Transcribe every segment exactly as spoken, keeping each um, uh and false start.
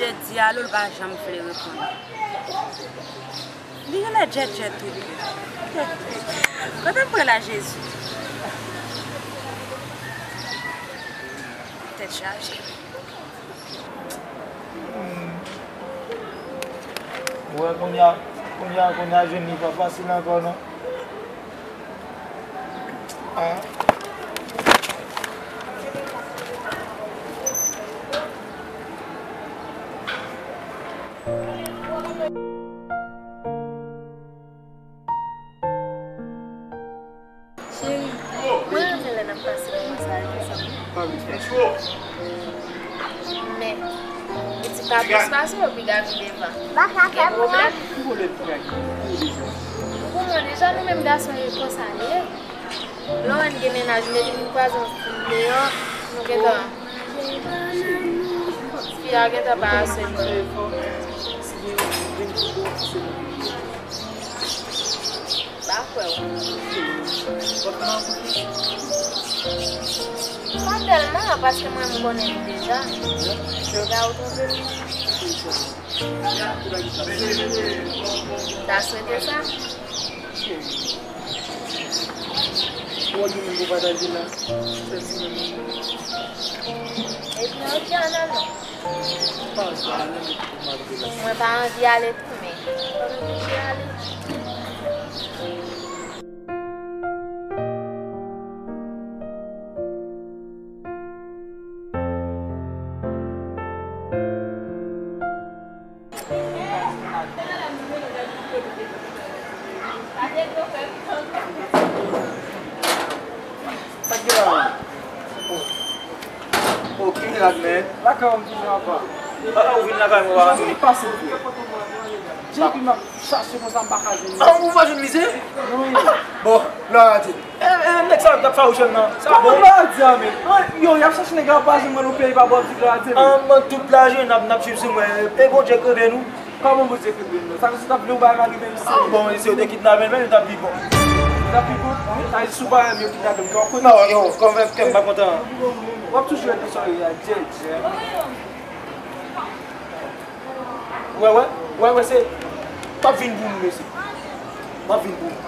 de di alo, l pa janm vle reponn. Li genlè djèdjè tou. Kote m pran la Jezi? Tèt chaje. Ou wè kounye a, kounye a, kounye a jwenn li pa fasil ankò non. Ah. Cheri, mwen renmen lè n ap pase moman sa yo ansanm. Men, pitit pa plis pase yo, piga vin devan. Gen pwoblèm? Ki pwoblèm piga gen? Pou mwen deja, nou menm gason yo konsa nou ye. Lè w wè n gen mennaj, m te vin kwaze yon fi deyò, nou gentan, fi a gentan pa asepte. M pa kwè w. Pa tèlman, paske mwen, m konnen li deja. Deja ou twonpe m. M ta swete sa. Ou wè gen moun pou pataje la. Sèl si mwen menm. Ebyen, oke, ann al non. M pa anvi ale non, men pou m ale la. Mwen pa anvi ale tou, men fò m oblije ale. Sa k gen la menm? Oh, oh, ki mirak, man. Lakay ou m vin la, pa. Ah, ah, ou vin lakay mwen, pa. Sa k pase, frè? J P m ap chache konsa, m pa ka jwenn li. Ah, ou pa jwenn misye? Non, wi. Bon, lè a rate. Eh, eh, nèg sa yo k t ap fawouchè m nan. Sa bon? Kòman lè a di a menm? An, yo, y ap chache nèg la, yo pa jwenn mwen nan peyi pa bò di lè a di a menm. An, tout lajounen n ap, n ap swiv sou mwen. E Bondye kenbe nou. Kòman Bondye kenbe nou? Sa vle di w t ap vle yon bagay mal rive misye? Ah, bon, si yo te kidnape l menm, li t ap pi bon. Li t ap pi bon? Wi. Sa vle di si w pa renmen yo kidnape l, kè w konn. Non, yo, kòm kè m pa kontan. W ap toujou rete sa w ye a, djèdjè. Wè, wè, wè, wè, se, m ap vin pou nou, mesye. M ap vin pou nou.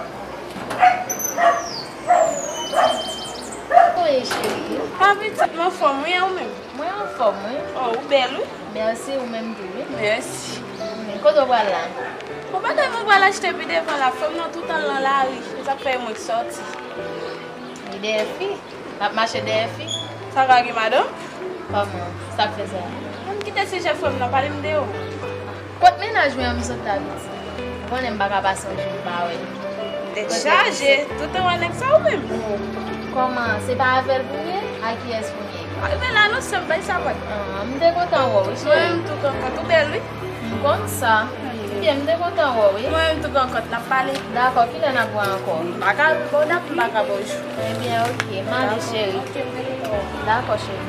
Kote w ye, cheri? Pa pitit, m anfòm, wi, e ou menm? Mwen anfòm, wi. Oh, ou bèl, wi. Mèsi, ou menm tou, wi. Mèsi. Kote w pral la? Bon, bagay mwen pral achte pi devan la, frè m nan toutan l nan lari, se sa k fè mwen sòti. Li dèyè fi? L ap mache dèyè fi? Sa ka gen madanm? Kòman? Sa k fè sa? Ann kite sijè frè m nan, pale m de ou. Kot mennaj mwen an m sot la pitit? Ou konnen m pa ka pase yon jou m pa wè l. Tèt chaje, toutan w wè nèg sa ou menm? Kòman? Se pa avè l pou m ye? A kiyès pou m ye? Rive la non, sè m, bay sa pòt. Ah, m te kontan wè w, wi, cheri. Mwen menm tou, Kankant, ou bèl, wi. M konn sa. Ebyen, m te kontan wè w, wi. Mwen menm tou, Kankant, n ap pale. Dakò, kilè n ap wè ankò? M pa ka, bon, dat m pa ka ba w jou. Ebyen, oke, m ale, cheri. Dakò, cheri.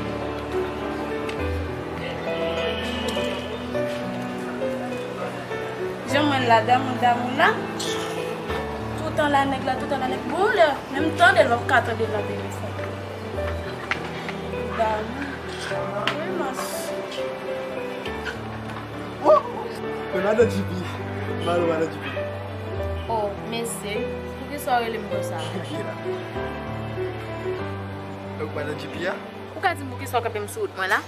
Jan mwen la, damou, damou la. Toutan la, nèg la, toutan la, nèg. Bon, lè, menm tande l, w ap ka tande l nan telefòn. Damou. Wi, mas. Oh! Men madan J P. Malo madan J P. Oh, mesye, poukisa w rele m konsa? J P la. Donk, madan J P a? Ou ka di m poukisa w kanpe m sou wout mwen la?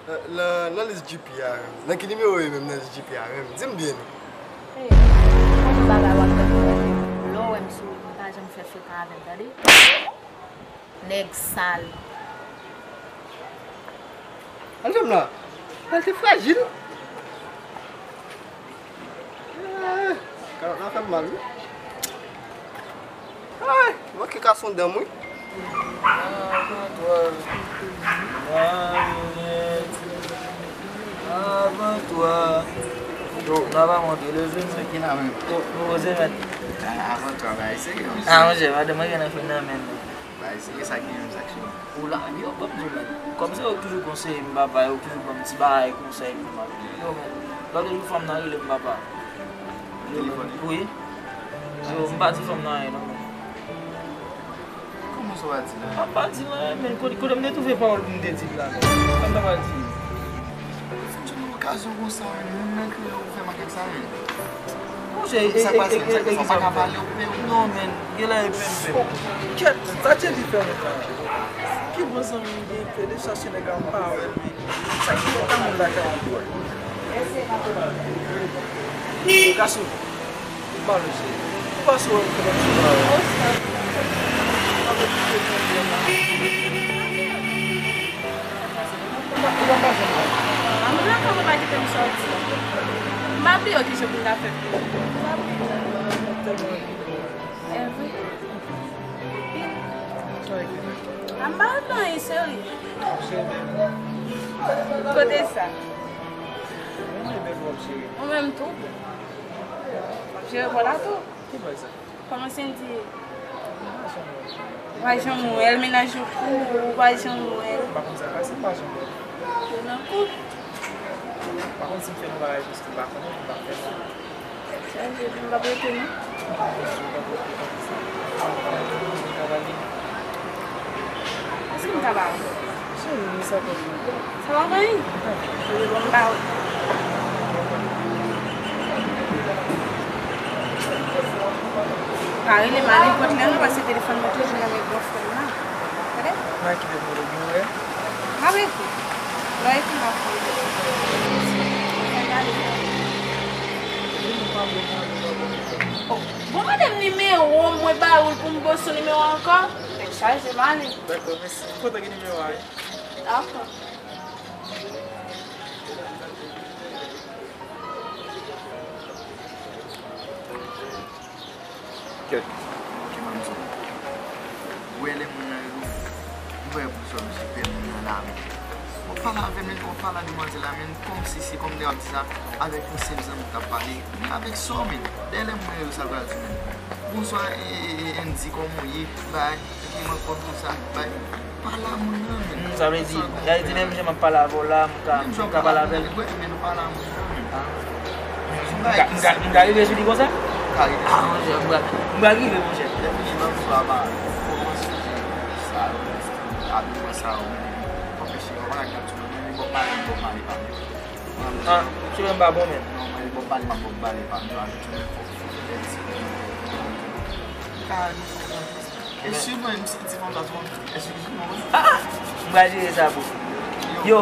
Nan, nan lis J P a menm. Nan ki nimewo w ye menm nan lis J P a menm? Di m byen non. Hey, konn bagay w ap fè pou mwen. Lè w wè m sou wout mwen, pa janm fè fèt avè m, tande? Nèg sal. Gade fè m la. Gade, se frajil. Eh, kalòt la fè m mal, wi. Ay, manke kase yon dan m, wi. Avan twa. Avan twa. Yo, n ap monte, leve, men. Sa ki la menm? Yo, nou poze, men. Ah, avan twa, bagay serye, mesye. Ah, monchè, madanm mwen gen nan fin nan men. Bay, se sa ki menm sa k cheri. Ou la, yo, kòm di w menm. Kòm se yo k toujou konseye m, papa, yo k toujou ban m ti bagay, konsèy pou m ap viv. Yo, men, lòt jou fanm nan rele m papa. Telefòn. Wi. Yo, m pa di fanm nan anyen, non, men. Kòman sa w pa di l anyen? M pa di l anyen, men, kote, kote m te twouve pawòl pou m te di l la, men? Kòman sa w pa di l? Fouti yon okazyon konsa, men, moun nan kriye ou pou fè makak sa, men. Monchè, e, e, e, e, e, e, sa k pase, sa k pase, w pa ka pale, ou pè, ou. Non, men, genlè e pè m pè. Kèt, sa J P fè mwen la? Ki bon zanmi m gen, plede chache nèg la, m pa wè l, men sa ki fè ka moun lakay an pwòl. Gason, m pa wè se. Ou pa sou wè m fè yon ti bagay. Ou pa, ou pa janm wè. Moun lakay mwen pa kite m sòti. M ap Yo, ki jan pou n ta fè pou yo? Evre. A m pa nan anyen, cheri. Kote sa? Ou menm tou. W ap jere kò la tou. Kòman Sendy ye? Ou pa janm wè l, mennaj ou kou, ou pa janm wè l. M pa konn sa k pase, m pa janm wè l. Yo nan koup. Pa konn si m fè yon bagay paske m pa konnen, m pa fè sa. Sa vle di m p ap rete non. Èske m ka ba ou? Cheri, sa pa vre. Sa pa vre? Cheri, bon, m ba ou. Pa rele m a nenpòt lè non, paske telefòn mwen toujou nan men gran frè m nan. Tande? Mwen kite pou ou, ou wè? M ap ekri. Lè w ekri, m ap fè. Fè gade. Oh, bon, mande m nimewo m, mwen ba ou l pou m ba w sou nimewo a ankò. Tèt chaje, m ale. Dakò, mèsi. M kontan gen nimewo a, wi. Dakò. Kèt. Ok, manzè. Ou wè lè moun nan rezo, m wè pou sa misye pèdi nan lari. W ap pale avè l, men w ap pale a demwazèl la, men kòmsi se kòm lè w ap di sa avèk yon senp zanmi w t ap pale, men avèk sa w, men. Dèyè lè moun nan rezo sa l pral di, men. Bonswa, e, e, e, Andy, kòman w ye? Bay. Epi m ap konn konsa, bay, pale a moun nan, men. Hmm, sa vle di, sa vle di, menm jan m ap pale avè w la, m ka, m ka pale avè l. Wi, men nou pale a moun nan, men. Ah. M ka, m ka, m ka rive sou li konsa? Ka rive. Ah, monchè, m pral, m pral rive, monchè. Lèfini, ban m swa pa kòmanse sa yo, abitman sa yo, men. Konpè cheri, w pa ka gad sou mwen, men Bob Marley, Bob Marley pa m. Ah, cheve m pa bon, men. Non, mwen, Bob Marley, pa Bob Marley, pa m. Ka, nou fò konn. E si mwen, m santi fanm la twò. Èske se mwen? Ah! M pral jere sa, bro. Yo,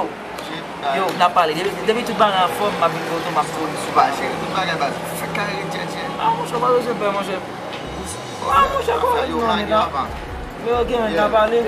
yo, n ap pale. Depi, depi tout bagay anfòm, m ap vin kote w, m ap foli sou bagay. Cheri, tout bagay baz. Fè kare tchètchè. Ah, monchè, pa bezwen pè, monchè. Ah, monchè, kòman nou ye la? Yo, gen, n ap pale.